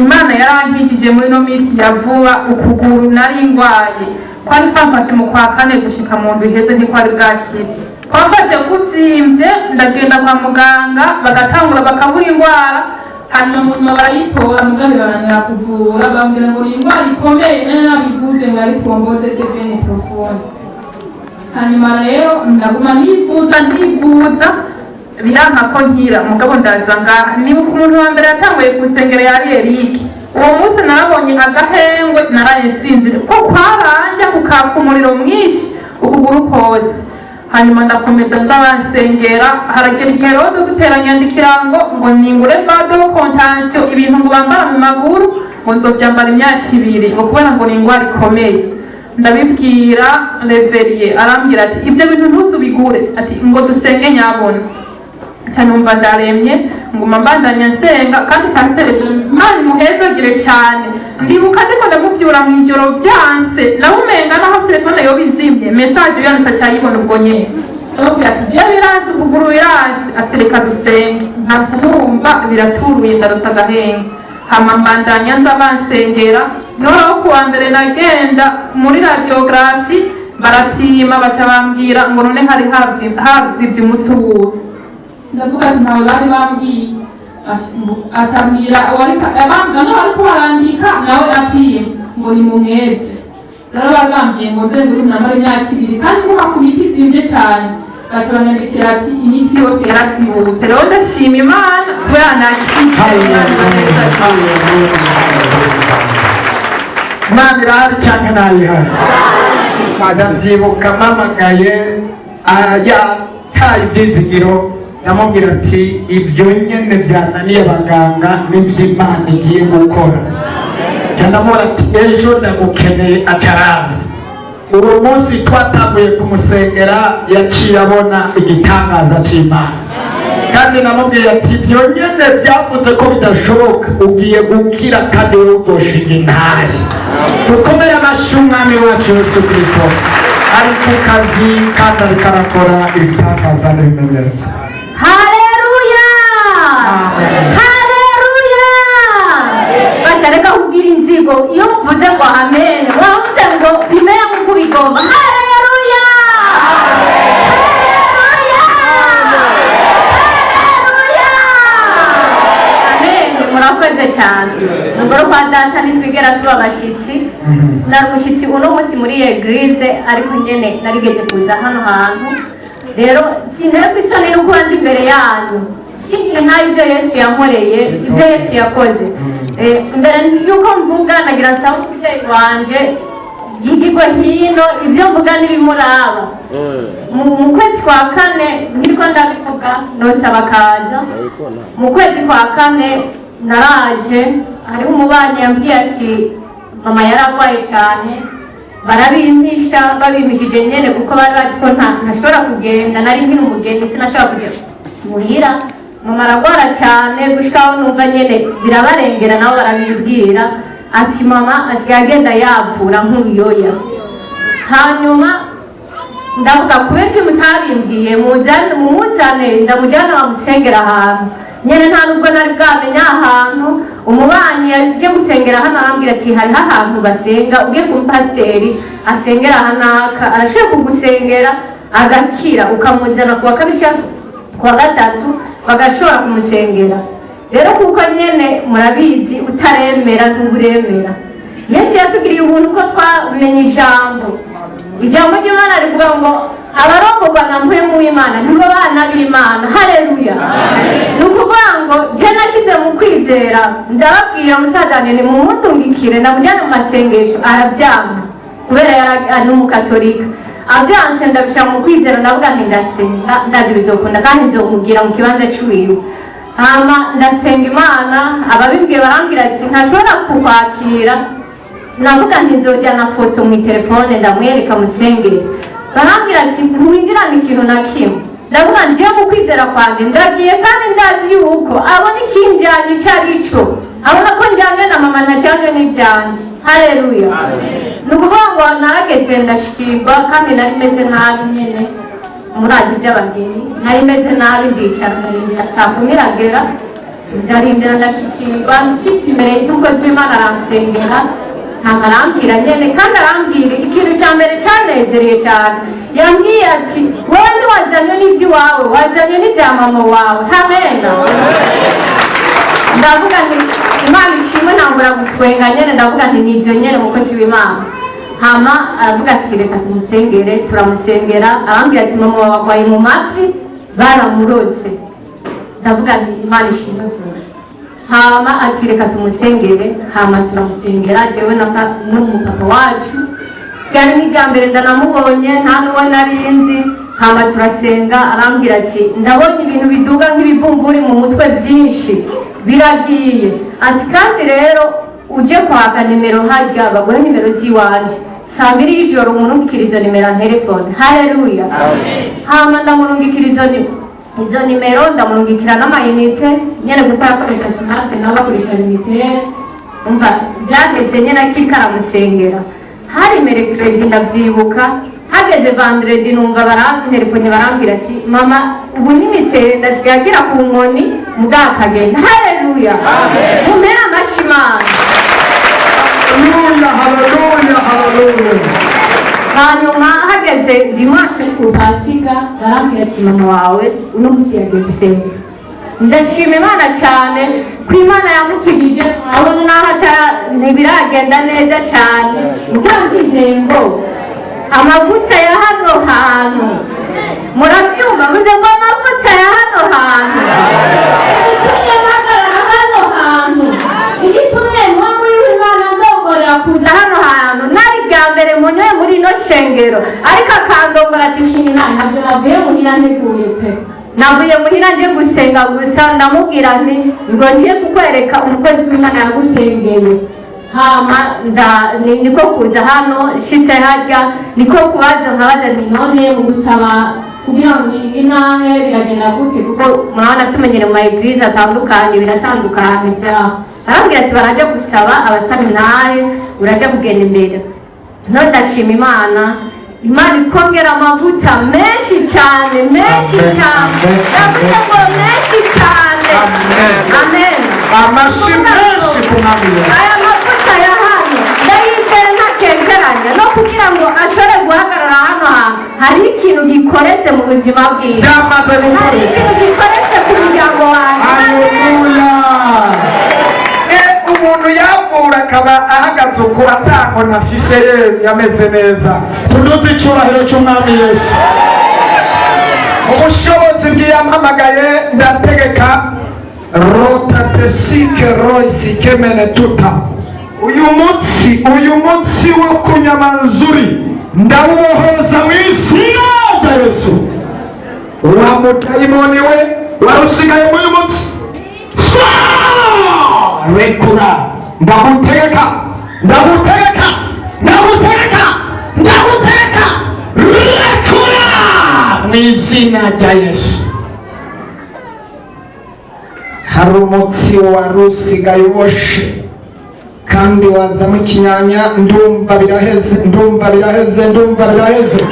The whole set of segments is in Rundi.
Imana yarankijije muri ino minsi ya vuba. Ukuguru nari ngwaye kwari kwamfashe mu kwa kane gushika mu ndwi iheze ntikwari bwakire, kwamfashe kuvyimbye. Ndagenda kwa muganga, bagatangura bakabura indwara, hanyuma mu nyuma barayitora, mugabo bibananira kuvura. Bambwira ngo ni indwara ikomeye, nari nabivuze ngo yari thrombose de veine profonde. Hanyuma rero ndaguma nivuza, ndivuza, biranka ko nkira. Mugabo ndaza ngaha, nibuka umuntu wa mbere yatanguye gusengera yari Eric. Uwo munsi narabonye agahengwe, naraye nsinzire ko kwaranja kukaka umuriro mwinshi ukuguru kose. Hanyuma ndakomeza nza bansengera. Haragera igihe rero dogiteri anyandikira ngo ningure bas de contention, ibintu ngo bambara mu maguru, ngo nzovyambara imyaka 2, ngo kubera ngo ni ingwara ikomeye. Ndabibwira Reveriye, arambwira ati: "Ibyo bintu ntuzubigure," ati ngo dusenge nyabona. Nca numva ndaremye, nguma mbandanya nsenga. Kandi pasiteri, Imana imuhezagire cyane, ndibuka ndiko ndamuvyura mu ijoro vyanse, nawe umenga naho telefone yoba izimye, message yanditse acayibona ubwo nyene. Ndamubwira ati: "Jewe biranse, ukuguru biranse." Ati: "Reka dusenge." Nkaca numva biraturuye, ndarosa agahenga. Hama mbandanya nza bansengera. Noneho kuwa mbere nagenda muri radiographie, barapima, baca bambwira ngo none hari havyivye umunsi wuwe. Ndavuga ati: "Ntawe bari bambwiye." Acambwira bamwe bariko barandika, nawe apima ngo ni mu mwezi. Rero bari bambwiye ngo nze ngure nambara imyaka 2, kandi nguma ku miti izimvye cane. Baca banyandikira ati iminsi yose yarazibutse. Rero ndashima Imana kubera nakize. Imana. Imana irahari cyangwa ntayihari? Ndabyibuka mpamagaye yataye ibyizigiro, ndamubwira ati: "Ibyo nyene byananiye abaganga n'ibyo Imana igiye gukora." Ndamubwira ati: "Ejo ndagukeneye." Atarazi uwo munsi twatanguye kumusengera, yaciye abona igitangaza cy'Imana. Kandi namubwiye ati: "Ibyo nyene byavuze ko bidashoboka, ugiye gukira kandi wowe uzoshinga intahe." Dukomere amashyi Umwami wacu Yesu Kirisito, ari ku kazi kandi ariko arakora ibitangaza n'ibimenyetso. Haleluya! Amen. Haleluya! Bacareka kubwira inzigo. Iyo muvuze ngo amen, muravuze ngo bimere nk'uko ubigomba. Haleluya! Haleluya! Haleluya! Amen. Murakoze cyane. Nubwo kwa data ntitwigera tuba abashyitsi. Nari umushyitsi uno munsi muri église, ariko nyene narigeze kuza hano hantu. Rero sinterwa isoni no kuba ndi imbere yanyu, nshingiye nkaho ibyo Yesu yankoreye, ibyo Yesu yakoze. Mbere y'uko mvuga, nagira nsaba umubyeyi wanje yigirwe hino, ibyo mvuga n'ibimuraba. Mu kwezi kwa kane, nkiriko ndabivuga, nosaba akaza. Mu kwezi kwa kane naraje, hariho umubanyi yambwiye ati mama yararwaye cyane, barabimpisha. Babimishije nyene kuko bari bazi ko ntashobora kugenda, nari nkiri umugeni, sinashobora kugenda muhira. Mama aragwara cyane gushikaho numva nyene birabarengera, nabo barabibwira ati mama asigaye agenda yavura nk'uruyoya. Hanyuma ndavuga: "Kubera ko mutabimbwiye, muzane, mumuzane ndamujyane bamusengera ahantu." Nyene nta nubwo nari bwamenya ahantu. Umubanyi yaje gusengera hano arambwira ati: "Hariho ahantu basenga, ugiye ku mupasiteri asengera ahanaka, arashobora kugusengera agakira, ukamuzana kuwa kabiri cyangwa kuwa gatatu, bagashobora kumusengera." Rero kuko nyene murabizi, utaremera ntuburemera. Yesu yatugiriye ubuntu ko twamenye ijambo. Ijambo ry'Imana rivuga ngo abarongorwa na Mpwemu w'Imana nibo bana b'Imana. Haleluya! Ni ukuvuga ngo jye nashyize mu kwizera, ndababwira musazane ni mumundungikire ndamujyane mu masengesho. Arabyanga kubera yari ari umukatolika. Abyanse, ndabishyira mu kwizera, ndavuga nti: "Ndasenga, ndazi bizokunda kandi nzomubwira mu kibanza cy'uwiwe." Hama ndasenga Imana. Ababibwiye barambwira ati: "Ntashobora kukwakira." Navuga nti: "Nzojyana foto mu telefone ndamwereka musengere." Barambwira ati: "Ntiwinjirane ikintu na kimwe." Ndavuga ngiye mu kwizera kwanjye, ndagiye kandi ndazi yuko abona ikinjyanye icyo ari cyo, abona ko njyanye na mama, ntajyanywe n'ibyanjye. Haleluya! Ni ukuvuga ngo narageze, ndashikirwa, kandi nari meze nabi nyene, murazi iby'abageni. Nari meze nabi, ndicara, ndarindira, saa 10 iragera. Ndarindira, ndashikirwa, nshitse imbere y'umukozi w'Imana aransengera, hama arambwira nyene, kandi arambwira ikintu cya mbere cyanezereye cyane. Yambwiye ati: "Wowe ntiwazanywe n'iby'iwawe, wazanywe n'ibya mama wawe." Hamena ndavuga nti: "Imana ishimwe." Ntangura gutwenga nyene, ndavuga nti: "Nivyo nyene, mukozi w'Imana." Hama aravuga ati: "Reka tumusengere." Turamusengera, arambwira ati: "Mama wawe arwaye mu mavi, baramuroze." Ndavuga nti: "Imana ishimwe vuba." Hama ati: "Reka tumusengere." Hama turamusengera jewe na n'umupapa wacu. Ryari n'irya mbere ndanamubonye, nta n'uwo nari nzi. Hama turasenga, arambwira ati: "Ndabonye ibintu biduga nk'ibivumvuri mu mutwe byinshi, biragiye." Ati: "Kandi rero uje kwaka nimero harya, baguhe nimero z'iwanje, saa 2 y'ijoro umurungikira izo nimero ya telefone." Haleluya! Hama ndamurungikira izo nimero, ndamurungikira n'amayinite nyene, kuko yakoresha Smart, nawe bakoresha Lumitel. Umva, byageze nyene akiriko aramusengera, hari mercredi ndavyibuka. Hageze vendredi numva barantelefone, barambwira ati: "Mama ubu n'imitende asigaye agira ku nkoni mugakagenda." Haleluya! Mumere amashi Imana. Haleluya, haleluya, haleluya! Hanyuma hageze dimanche ku Pasika, barambwira ati: "Mama wawe uno munsi yagiye gusenga." Ndashima Imana cyane ko Imana yamukirije. Abona naho atara ntibiragenda neza cyane, mugabo ndizeye ngo amavuta ya hano hantu, murabyumva, muze ngo amavuta ya hano hantu, igitumye mpagarara hano hantu, igitumye nko muri w'Imana ndongorera kuza hano hantu, nari bwa mbere munyoye muri ino shengero, ariko akandongora ati: "Shima Imana." Ntabyo navuye muhira nteguye pe, navuye muhira nje gusenga gusa. Ndamubwira nti: "Ngo ngiye kukwereka umukozi w'Imana yagusengeye." Hama niko kuza hano. Nshitse harya niko kubaza, nkabaza nti: "None mu gusaba kugira ngo ushinge intahe biragenda gute?" Kuko murabona tumenyere mu ma église atandukanye, biratandukanye vyaho. Arambwira ati: "Barajya gusaba abasaba intahe, urajya kugenda imbere." None ndashima Imana, Imana ikongera amavuta menshi cyane, menshi Amen, cyane. amen, Ndavuze ngo menshi cyane. Amen. Amen. Amashi menshi ku Mwami Yesu. Aya mavuta ya hano ndayizere ntakekeranya, no kugira ngo ashobore guhagarara hano hantu hari ikintu gikoretse mu buzima bwiwe. Byamaze Hari gukoreka. ikintu gikoretse ku muryango wanjye. Haleluya! Umuntu yavura akaba ahagaze uku atangona afise, ye yameze neza. Tuduze icyubahiro cy'Umwami Yesu. Ubushobozi bw'iyampamagaye, ndategeka rotatesike roisikemene tuta uyu munsi wo kunyamanzuri, ndawubohoza mu izina rya Yesu. Wa mudayimoni we wari usigaye muri uyu munsi, sa rekura! Ndagutegeka, ndagutegeka, ndagutegeka, ndagutegeka, rekura mu izina rya Yesu. Hari umutsi wari usigaye uboshe kandi wazamo ikinyanya. Ndumva biraheze, ndumva biraheze, ndumva biraheze, ndumva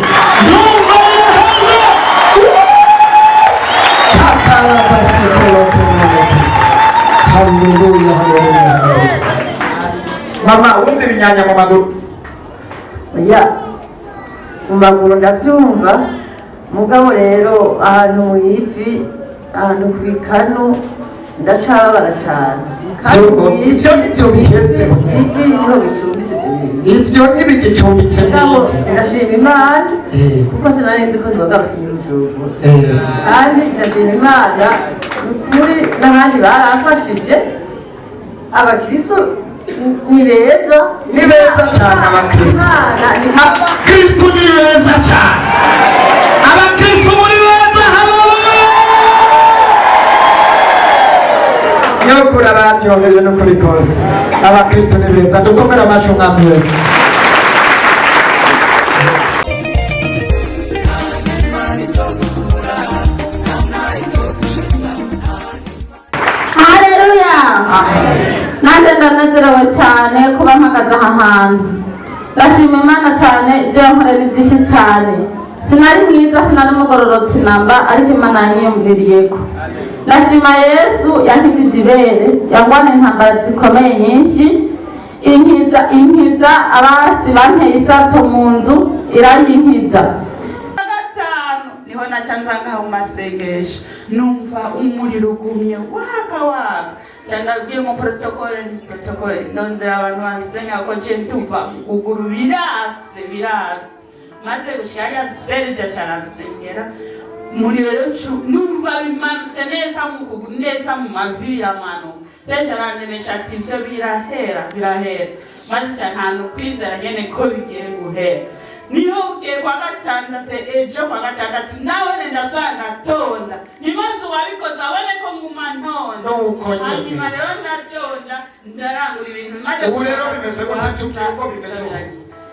biraheze. Kakarabasitolotonoloto. Haleluya, haleluya, haleluya! Mama, wumva ibinyanya mu maguru? Oya, mu maguru ndabyumva, mugabo rero ahantu mu ivi, ahantu ku bikanu, ndacababara cane. Kandi mu ivi, Ibyo nibyo biheze. ivi niho bicumbitse ibyo bintu. Ibyo ntibigicumbitse mu Mugabo ivi. ndashima Imana kuko sinari nzi ko nzogaruka i Bujumbura. Kandi ndashima Imana ni ukuri, n'ahandi baramfashije. Abakristo ni beza. Ni beza cyane abakristo. Imana ni Abakristo ni beza cyane. Abakristo muri beza. Haleluya! Nyokuru araryoheje n'ukuri kose. Abakristo ni beza. Dukomere amashyi Umwami Yesu. Haleluya! Nanjye ndanezerewe cyane kuba mpagaze aha hantu. Ndashima Imana cyane, ibyo yankorera ni byinshi cyane. Sinari mwiza, sinari mugororotse namba, ariko Imana yanyiyumviriyeko. Ndashima Yesu yankijije ibere, yangwana intambara zikomeye nyinshi, inkiza, inkiza abasi banteye isato mu nzu, irayinkiza. Gatanu niho naca nza ngaho mu masengesho, numva umuriro ugumye waka waka. Ca ndabwira umu protocole nti: "Protocole, ndondera abantu basenga ko nce ndumva kuguru birase, birase." Maze gushika hariya, Serge aca aransengera, umuriro rero numva bimanutse neza mu kuguru, neza mu mavi biramanuka. Serge arandemesha ati: "Ivyo birahera, birahera." Maze ca nta kwizera nyene ko bigiye guhera. Niho bugiye kwa gatandatu, ejo kwa gatandatu nawe ndasanga tonda ntibaze uwabikoze abone ko nguma ntonda. Nuko nyene. Hanyuma rero ndatonda, ndarangura ibintu maze. Ubu rero bimeze gute? Tubwire uko bimeze ubu.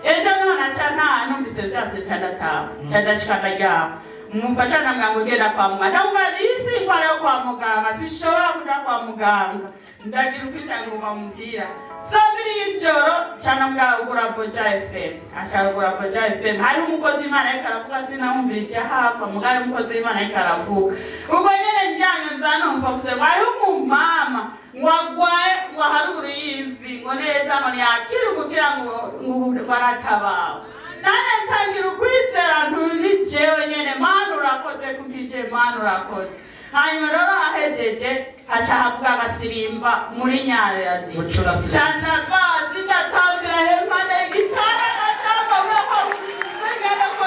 Ejo niho naca nta numvise vyase, ca ndataha, ca ndashika ndaryama. Umufasha namwe ngo genda kwa muganga, ndamubwira iyi si indwara yo kwa muganga, sinshobora kuja kwa muganga. Ndagira ukwizera nguma mubwira. Saa 2 y'ijoro ca namubwira: "Ugura Boja FM." Aca ugura Boja FM, hariho umukozi w'Imana ariko aravuga. Sinamwumvirije hafa mugabo umukozi w'Imana ariko aravuga. Ubwo nyene ndyamye, nza numva avuze ngo hariho umumama ngo agwaye, ngo haruguru y'ivi, ngo neza, ngo ntiyakire ugukira, ngo aratabawe. Nanjye ncangira ukwizera, nturi jewe nyene. Mana urakoze kukije, Mana urakoze. Hanyuma rero ahejeje haca havuga agasirimba muri nyayazi. Mucurasirimba. Canavazi ndatambira hempande y'igitanda, ndatamba ko bigenda ko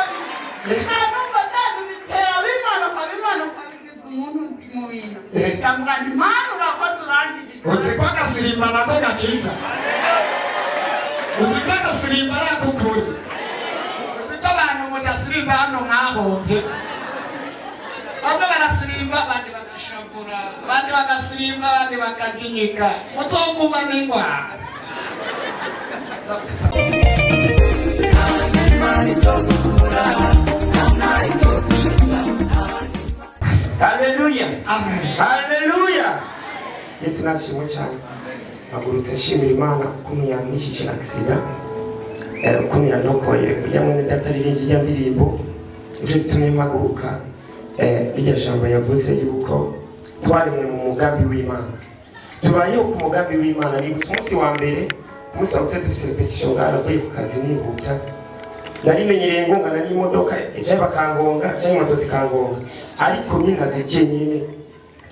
numva byantu bitera bimanuka, bimanuka, bigize umuntu mu bintu. Ndavuga nti: "Mana urakoze, urangije." Uzi ko agasirimba nako gakiza? Uzi ko agasirimba ari akukuri? Uzi ko abantu mudasirimba hano mwahombye? Bamwe barasirimba, abandi bagashagura, abandi bagasirimba, abandi bakajinyika, muzoguma n'ingwara. Haleluya! Amen. Haleluya! Yesu nashimwe cyane. Mpagurutse nshimira Imana ukuntu yankishije accident, ukuntu yandokoye. Ujya mwene data aririmbye ijya ndirimbo, nicyo gitumye mpaguruka. Rirya jambo yavuze yuko twaremwe mu mugambi w'Imana, tubayeho ku mugambi w'Imana. Nibutse umunsi wa mbere, umunsi wa gatatu dufise répétition ngaha, navuye ku kazi nihuta. Narimenyereye ngongana n'imodoka, cyangwa bakangonga, cyangwa moto zikangonga, ariko nyine zije nyine,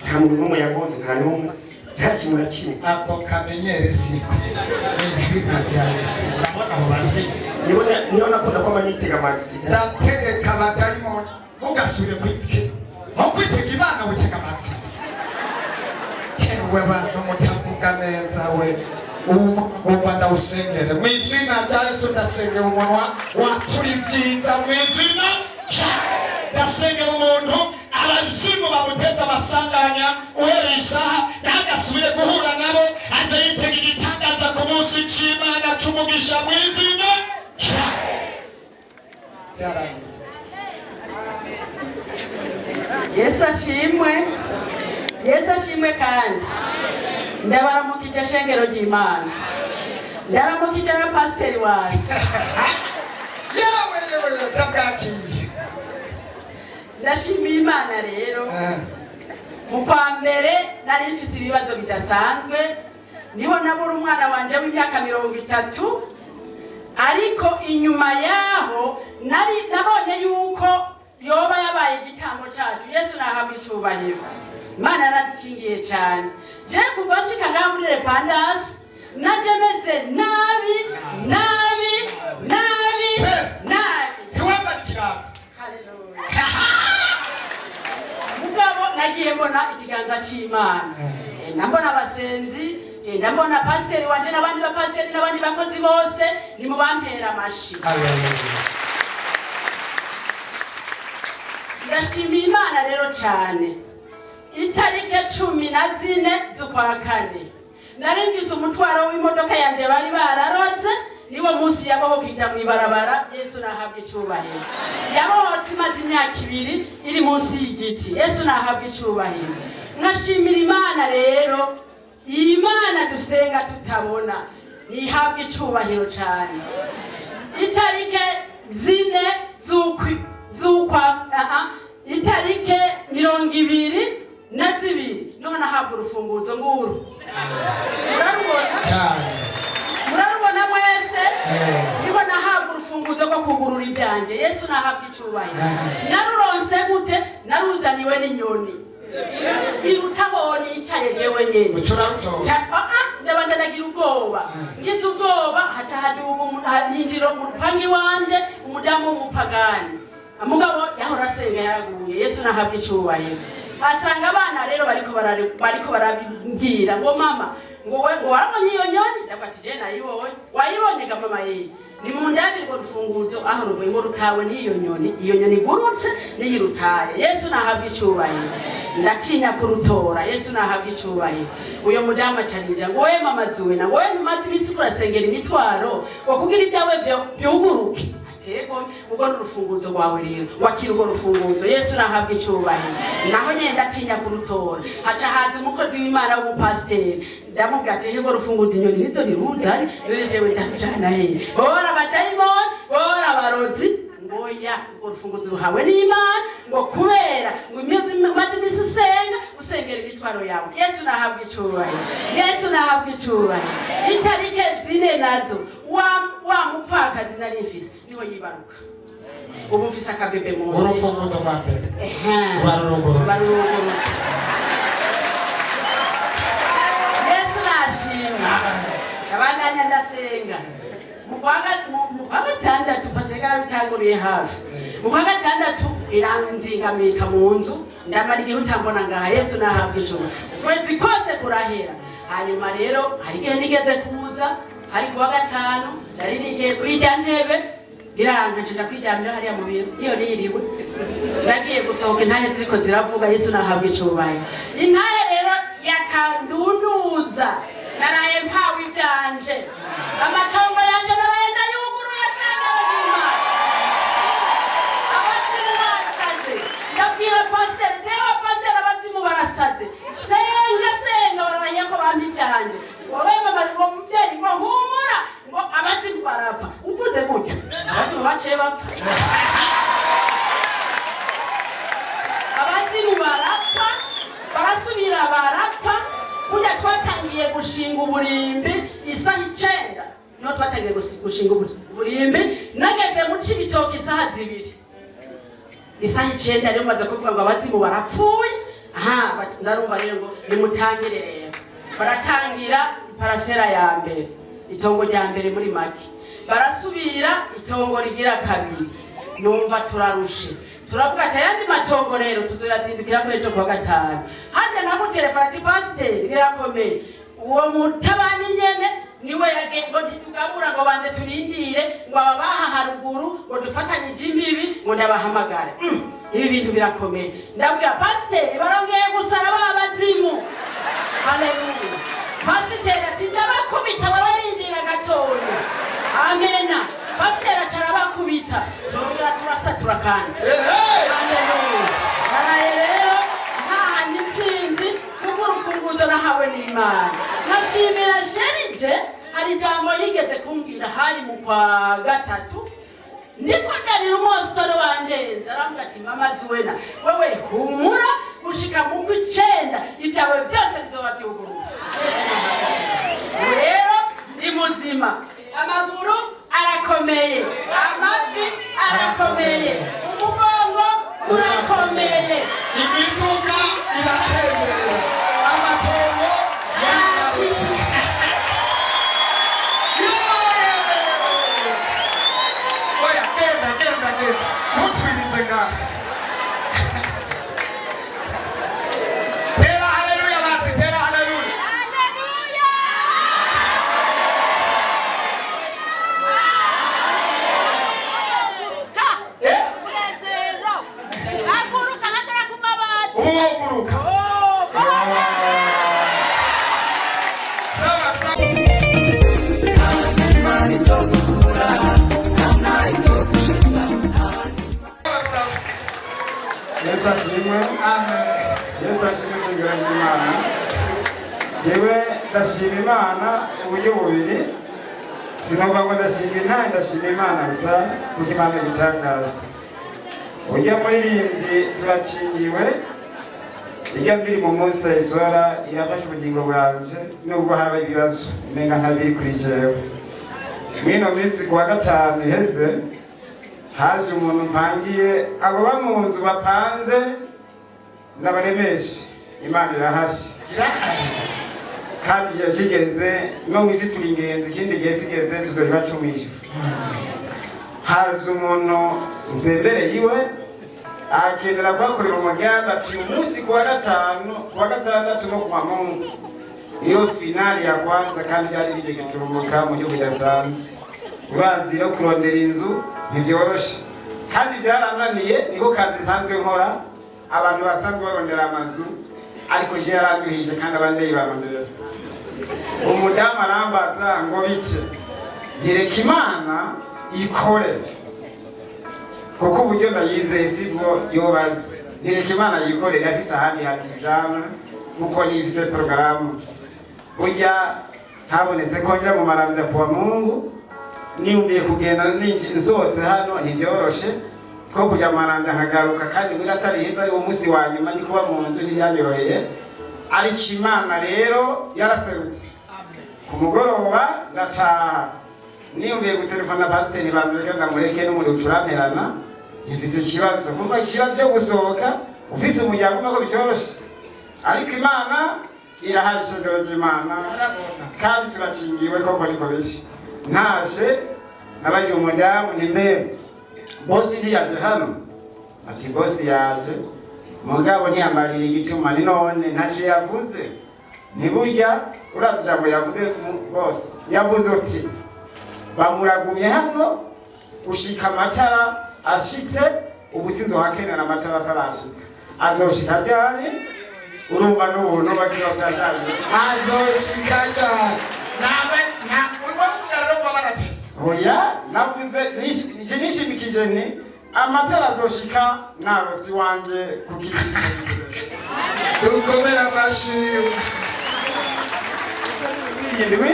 nta muntu n'umwe yagonze, nta n'umwe, nta kintu na kimwe. Ako kamenyere siko mu izina rya Yesu. Urabona abo bazimu? Niho nakunda ko nitega ama accident. Ndategeka abadayimoni, ntugasubire kwitega, nko kwitega Imana witega ama accident. Yewe, abantu mutavuga neza we, uwo ndawusengere mu izina rya Yesu. Ndasengera umunwa watura ibyiza mu izina rya. Ndasengera umuntu abazimu bamuteza amasanganya, uhereye isaha ntagasubire guhura nabo, aze yitega igitangaza ku munsi c'Imana c'umugisha mu izina rya. Byarangiye. Yesu ashimwe, Yesu ashimwe. Kandi ndabaramukije, shengero ry'Imana, ndaramukije na pasiteri wanjye. Yewe yewe, ndabwakiye. Ndashimiye Imana rero. Mu kwa mbere nari mfise ibibazo bidasanzwe, niho nabura umwana wanje w'imyaka 30. Ariko inyuma yaho nari nabonye yuko yoba yabaye igitambo cacu. Yesu nahabwa icubahiro. Imana yaradukingiye cyane. Je kuva nshika ngaha muri Repandasi, naje meze nabi nabi nabi nabi. Ntiwambara ikirato. Haleluya. Mugabo nagiye mbona ikiganza c'Imana. Ndambona abasenzi, ndambona pasiteri wanje n'abandi bapasiteri n'abandi bakozi bose, nimubampera amashi. Ndashimiye Imana rero cyane. Itarike 14 z'ukwa kane nari mfise umutwaro w'imodoka yanje bari bararoze. Niwo munsi yabohoka ijya mw'ibarabara. Yesu nahabwa icubahiro. Yabohotse imaze imyaka 2 iri munsi y'igiti. Yesu nahabwa icubahiro. Nkashimira Imana rero. Iyi Mana dusenga tutabona nihabwa icubahiro cyane. Itarike 4 z'ukwa, itarike 22. Niho nahabwa urufunguzo nguru. Murarubona? Cyane. Murarubona mwese? Eh. Niho nahabwa urufunguzo rwo kugurura ibyanjye. Yesu nahabwa icubahiro. Naruronse gute? Naruzaniwe n'inyoni iruta aho nicaye jewe nyene. Uca urarutora? Ndabanza ndagira ubwoba. Ngize ubwoba, haca haduga yinjira mu rupangu iwanje umudamu w'umupagani, mugabo yahora asenga, yaraguye. Yesu nahabwa icubahiro. Asanga abana rero bariko barabibwira ngo: "Mama," ngo, "we ngo warabonye iyo nyoni?" Ndavuga ati: "Je nayibonye." "Wayibonye ga mama?" "Yiyi nimundabire urwo rufunguzo aho ruvuye." Ngo rutawe n'iyo nyoni, iyo nyoni igurutse niyo irutaye. Yesu nahabwa icubahiro. Ndatinya kurutora. Yesu nahabwa icubahiro. Uyo mudamu acanija ngo: "We mama Zuwena," ngo, "we ntumaze iminsi urasengera imitwaro ngo kugira ibyawe byuguruke?" Atego ubwo ni urufunguzo rwawe rero, wakira urwo rufunguzo. Yesu nahabwa icubahiro. Naho nyene ndatinya kurutora. Haca haza umukozi w'Imana w'umupasiteri. Ndamubwira ati: "Hego, rufunguzo inyoni nizo riruzanye, none jewe ndarujana hehe? Bora abadayimoni, bora abarozi." Ngoya urwo rufunguzo ruhawe n'Imana, ngo kubera ngo umaze iminsi usenga, usengera imitwaro yawe. Yesu nahabwa icubahiro. Yesu nahabwa icubahiro. Itarike 4 nazo wa mupfakazi nari mfise niho yibaruka. Ubu mfise akabebe mu nzu. Urufunguzo rwa mbere Ehe. rwarurugurutse. Barurugurutse. Yesu nashimwe. Abandanya ndasenga. Mu kwa gatandatu, paseka yarabitanguriye hafi mu kwa gatandatu, iranzingamika mu nzu, ndamara igihe utambona ngaha. Yesu nahabwa ijuru. Ukwezi kose kurahera. Hanyuma rero hari igihe nigeze kuza, hari kuwa gatanu, nari nicaye kuri irya ntebe, iranka, nca kwiryamira hariya mu biro iyo niriwe. Nagiye gusohoka, intahe ziriko ziravuga. Yesu nahabwa icubahiro. Intahe rero yakandunduza, naraye mpawe ivyanje, amatongo yanje naraye ndayuguruye. Shanga buzima, abazimu basaze. Ndabwira pasiteri: "Tewe pasiteri, abazimu barasaze. Senga, senga, bararahiye ko bampa ivyanje." Wowe mama, uwo muvyeyi ngo: "Humura," ngo, "abazimu barapfa." Uvuze gutyo, abazimu baciye bapfa. Abazimu barapfa, barasubira barapfa. Burya twatangiye gushinga uburimbi isaha 9, niho twatangiye gushinga uburimbi. Nageze mu Cibitoke isaha 2. Isaha 9 rero maze kuvuga ngo abazimu barapfuye. Aha ndarumva rero ngo nimutangire. Rero baratangira iparasera ya mbere, itongo rya mbere muri make. Barasubira itongo rigira kabiri. Numva turarushe, turavuga ati ayandi matongo rero tuzoyazindukira ko ejo kuwa gatanu. Hajya nagutelefona ati: "Pasiteri, birakomeye." Uwo mutabani nyene niwe ngo ntitugabura, ngo banze turindire ngo aba baha haruguru, ngo dufatanyije imbibi, ngo ndabahamagare. Ibi bintu birakomeye. Ndabwira pasiteri: "Barongeye gusara ba bazimu." Haleluya. Pasiteri ati: "Ndabakubita, babarindira gatoya." Amena. Pasiteri aca arabakubita, turongera turasatura kandi. Haleluya. Naraye rero ntahanye intsinzi kuko urufunguzo nahawe n'Imana. Nkashimira sherije. Hari ijambo yigeze kumbwira, hari mu kwa gatatu, niko ndarira, umusore wandenze arambwira ati: "Mama Zuwena, wewe humura, gushika mu kw'icenda ibyawe byose bizoba byuguruye." Rero ndi muzima, amaguru arakomeye, amavi arakomeye, umugongo urakomeye. Imiduga iratembera, amatongo yagarutse. Yeee! Oya, genda, genda, genda, ntutwirize ngaha. Tera haleluya basi, tera haleluya. Eh? Ubu woguruka. Sawa sawa. Sawa sawa. Yesu ashimwe. Amen. Yesu ashimwe. Nshingano y'Imana, jewe ndashima Imana uburyo bubiri. Sinovuga ngo ndashima Intare, ndashima Imana gusa kuko Imana igitangaza. Ujya muririmbyi turakingiwe. Ijya ndirimbo umunsi ayisohora irafasha ubugingo bwanje, nubwo haba ibibazo umenga ntabiri kuri jewe. Mwino minsi kuwa gatanu iheze haje umuntu mpangiye, abo ba mu nzu bapanze ndabaremeshe, Imana irahari kandi igihe kigeze no mu isi turi ingenzi, ikindi gihe tugeze tuzoba cumijwe. Haza umuntu nzembereye iwe akenera kuhakorera umugambi, ati uyu munsi kuwa gatanu, kuwa gatandatu no kuwa Mungu niyo finale ya kwanza, kandi byari bije gitumuka mu gihugu kidasanzwe. Urazi yo kurondera inzu ntibyoroshe kandi byarananiye, niko kazi nsanzwe nkora, abantu basanzwe barondera amazu, ariko je yaranduhije kandi abandi barondera. Umudamu arambaza ngo bite, ntireka Imana ikore kuko uburyo ndayizeye sibwo yobaze, ntireka Imana yikorere afise ahandi hantu tujana kuko nifise porogaramu. Burya habonetse ko nja mu Maramvya kuwa Mungu, niyumviye kugenda nsohotse hano ntibyoroshe ko kuja mu Maramvya nkagaruka kandi mwira atari heza, ari umunsi wa nyuma ndi kuba mu nzu, ntibyanyoroheye. Ariko Imana rero yaraserutse ku mugoroba ndataha, niyumviye gutelefona pasiteri bambwira ndamureke n'umuriro ucuramperana, mfise ikibazo, kumva ikibazo cyo gusohoka ufise umuryango umwe ko bitoroshe, ariko Imana irahari, ishengero ry'Imana kandi turakingiwe koko niko biri. Ntashe nabajije umudamu nti mbe bosi ntiyaje hano? Ati bosi yaje mugabo ntiyamariye igituma, ni none ntacyo yavuze. Ntiburya urazi ijambo yavuze bose yavuze uti bamuragumye hano gushika amatara ashitse, ubu sinzohakenera amatara atarashika, azoshika ryari? Urumva n'ubuntu bagira byatangiye. Azoshika ryari? Nawe nta wewe rero babarati. Oya, navuze nije nishimikije nti amatara azoshika narosi wanje kukishi. Dukomere amashi. Irindwi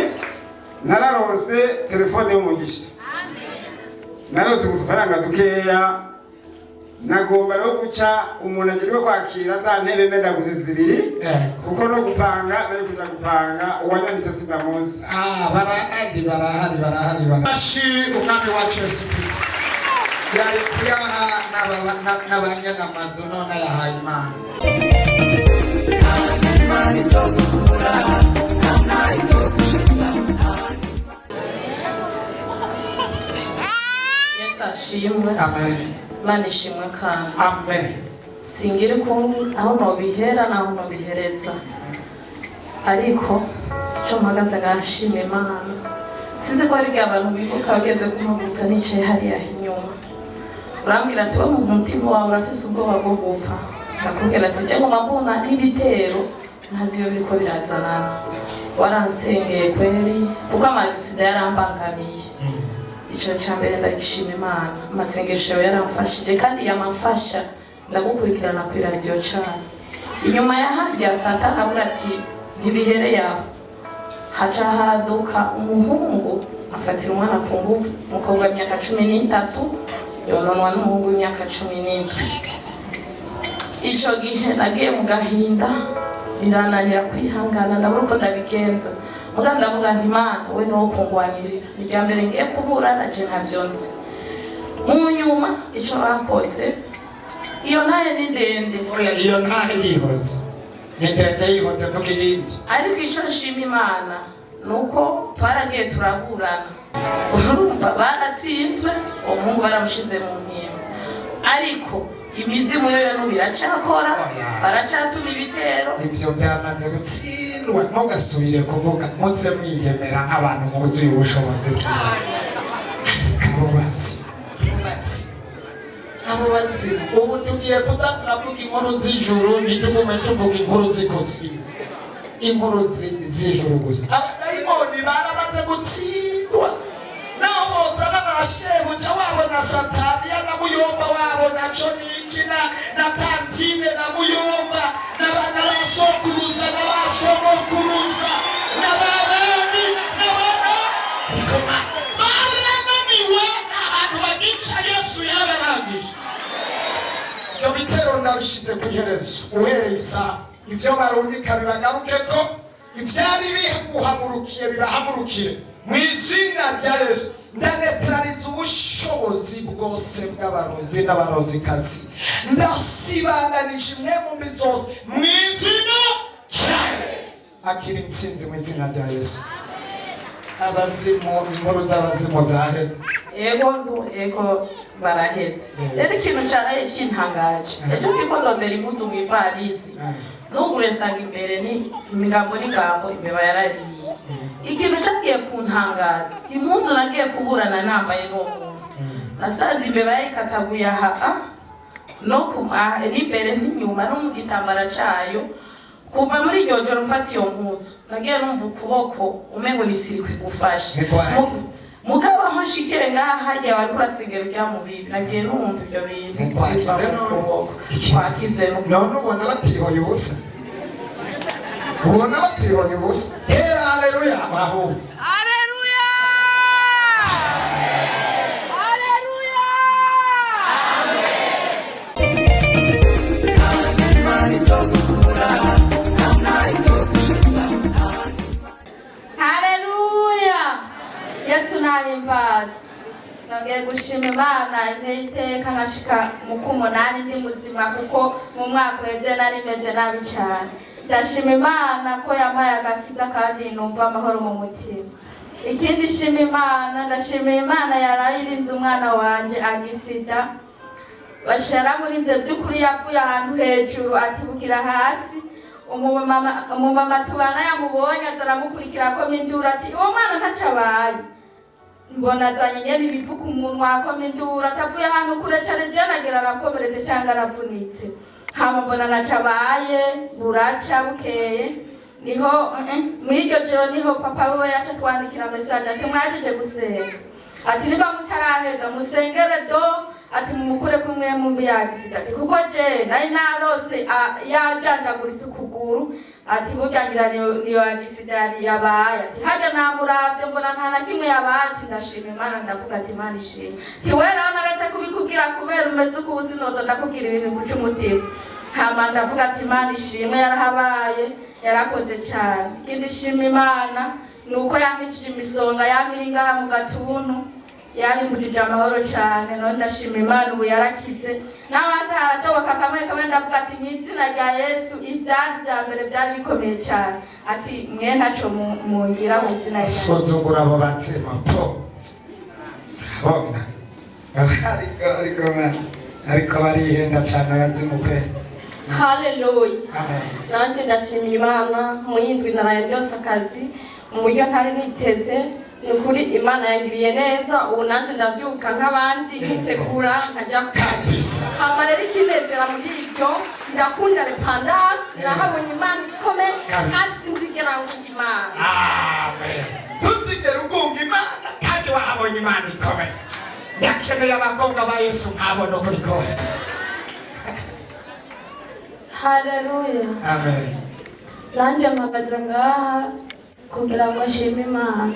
nararonse telefone y'umugisha, naronse udufaranga dukeya, nagomba no guca umuntu agiye kwakira za ntebe mbendaguze zibiri, kuko no gupanga nari kuja gupanga uwanyanditse sindamuzi. Ah, barahari, barahari, barahari, barahari. Amashi umwami wacu Yesu Kristo yari kuyaha n'abanyanamazu none yahaye Imana. Yesu ashimwe. Amen. Imana ishimwe kandi. Amen. Singira uko aho nobihera naho nobihereza, ariko ico mpagaze ngashima Imana. Sinzi ko hari igihe abantu bibuka bageze kumpagurutsa nicaye hariya inyuma, urambwira ati wowe mu mutima wawe urafise ubwoba bwo gupfa, ndakubwira ati je nguma mbona n'ibitero ntazi iyo biriko birazanana. Waransengeye kweri kuko amagisida yarambangamiye. Ico ca mbere ndagishima Imana, amasengesho yawe yaramfashije kandi yamafasha ndagukurikirana ku iradiyo cane. Inyuma ya harya Satani avuga ati ntibihereye aho, haca haduka umuhungu afatira umwana ku nguvu, umukobwa w'imyaka 13 yononwa n'umuhungu w'imyaka 17. Ico gihe nagiye mu gahinda birananira kwihangana, ndabura uko ndabigenza. Muga ndavuga nti Imana we niwo kungwanirira, ni irya mbere ngiye kuburana je ntavyo nzi. Mu nyuma ico bakoze, iyo ntahe ni ndende. Oya, iyo ntahe yihoze ni ndende, yihoze mvuga iyindi. Ariko ico nshima Imana nuko twaragiye turaburana, urumva baratsinzwe, uwo muhungu baramushize mu mpimba, ariko imizimu yoyo n'ubu iracakora, baracatuma ibitero. Ivyo byamaze gutsindwa, ntugasubire kuvuga, muze mwiyemera nk'abantu mwuzuye ubushobozi bw'Imana. Ariko abo bazimu ubu tugiye kuza turavuga inkuru z'ijuru, ntitugume tuvuga inkuru z'ikuzimu, inkuru z'ijuru gusa. Abadayimoni baramaze gutsindwa, naho bozana na shebuja wabo na Sataniya na muyomba wabo na Coniki na tantine na muyomba na basokuruza na basogokuruza na babami na bana barananiwe, ahantu bagica Yesu yabarangije. Ivyo bitero ndabishima. Ndagushize ku iherezo. Uhereye isaha, ibyo barungika bibagaruke, ko ibyari biguhagurukiye bibahagurukire mu izina rya Yesu. Ndanetraliza ubushobozi bwose bw'abarozi n'abarozikazi, ndasibanganisha imwe mu mbi zose mu izina rya Yesu. Akira intsinzi mu izina rya Yesu. Abazimu, inkuru z'abazimu zaheze. Ego ndu, ego, baraheze. Rero ikintu caraye kintangaje, ejo ndiko ndondera impuzu mu ivarizi, nugure nsanga imbere ni imigambo n'ingambo, imbeba yaragiye. Ikintu cagiye kuntangaza, impuzu nagiye kuburana nambaye n'uwo muntu, nasanze imbeba yayikataguye aha no ku aha, n'imbere n'inyuma no mu gitambara cayo. Kuva muri iryo joro mfata iyo mpuzu, nagiye numva ukuboko umengo ni sirikwi gufashe. Mugabo aho nshikire ngaha harya bariko urasengera urya mubibi, nagiye numva ibyo bintu biva mu kuboko twakize. None ubona batihoye ubusa? Ubona batihoye ubusa? Tera haleluya aho. Haleluya! Haleluya! Haleluya! Yesu nahimbazwe. Nongeye gushima Imana inteye iteka nkashika mu k'umunani ndi muzima, kuko mu mwaka uheze nari meze nabi cyane. Ndashima Imana ko yampaye agakiza kandi numva amahoro mu mutima. Ikindi shima Imana, ndashimira Imana yaraye irinze umwana wanje agisida. Basha yaramurinze by'ukuri. Yavuye ahantu hejuru atibukira hasi. Umumama tubana yamubonye aza aramukurikira, akoma induru ati: "Uwo mwana ntacyo abaye." Mbona azanye nyene ibivu ku munwa, akoma induru atavuye ahantu kure cane, jewe nagira arakomeretse canke aravunitse. Hama mbona ntaco abaye. Buraca bukeye niho mw'iryo joro niho papa wiwe yaca twandikira message ati: "Mwahejeje gusenga?" Ati: "Niba mutaraheza musengere do." Ati: "Mumukure kumwe mu mbi yagisida." Ati: "Kuko je nari narose yajanjaguritse ukuguru." Ati: "Burya ngira niyo agisida yari yabaye." Ati: "Harya namuravye mbona nta na kimwe yabaye." Ati: "Ndashima Imana." Ndavuga ati: "Imana ishimwe." Ati: "Weraho naretse kubikubwira kubera umeze uko ubu, sinoza ndakubwira ibintu guca umutima." Hama ndavuga ati: "Imana ishimwe, yarahabaye, yarakoze cyane." Ikindi shima Imana ni uko yankijije imisonga yamiri ngaha mu gatuntu, yarimbujije amahoro cyane. None ndashima Imana, ubu yarakize nawe ataratoboka kamwe kamwe. Ndavuga ati: "Mu izina rya Yesu." Ibyari bya mbere byari bikomeye cyane. Ati: "Mwe ntaco mungira mu izina rya Yesu." Suzugura abo batsima po bona, ariko barihenda cyane abazimu pe. Haleluya! Amen. Nanjye ndashimira Imana. Mu yindwi naraye ryose akazi mu buryo ntari niteze. Ni ukuri Imana yangiriye neza. Ubu nanjye ndavyuka nk'abandi, nkitegura nkajya ku kazi. Hama rero ikinezera muri ibyo, ndakunda repandasi, ndahabona Imana ikomeye kandi sinzigera ngunga Imana. Amen. Ntuzigere ugunga Imana kandi wahabonye Imana ikomeye. Ndakeneye abakobwa ba Yesu nkabona ukuri kose. Haleluya! Amen. Nanjye mpagaze ngaha kugira ngo nshime Imana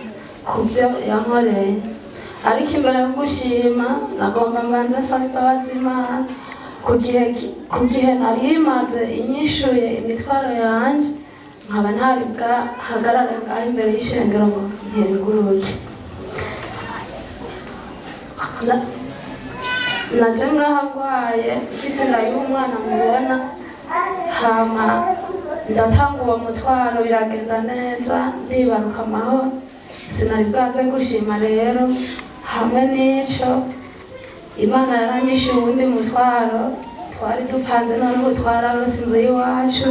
ku byo yankoreye, ariko imbere yo gushima nagomba mbanze nsaba imbabazi Imana ku gihe nari maze inyishuye imitwaro yanjye, nkaba ntari bwahagarare ngaho imbere y'ishengero ngo nkenguruke. Naje ngaha ndwaye, mfise inda y'umwana mubona. Hama ndatanga uwo mutwaro, biragenda neza, ndibaruka amahoro. Sinari bwaze gushima rero. Hamwe n'ico, Imana yaranyishyuye uwundi mutwaro twari dupanze, none ubu twararose inzu y'iwacu.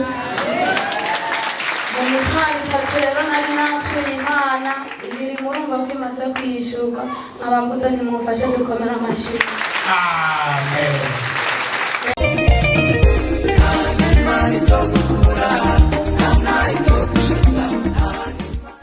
Mu mitwaro itatu rero nari natuye Imana, ibiri murumva ko imaze kwishyurwa. Nkaba mvuze ntimumfashe dukomere amashyi. Amen.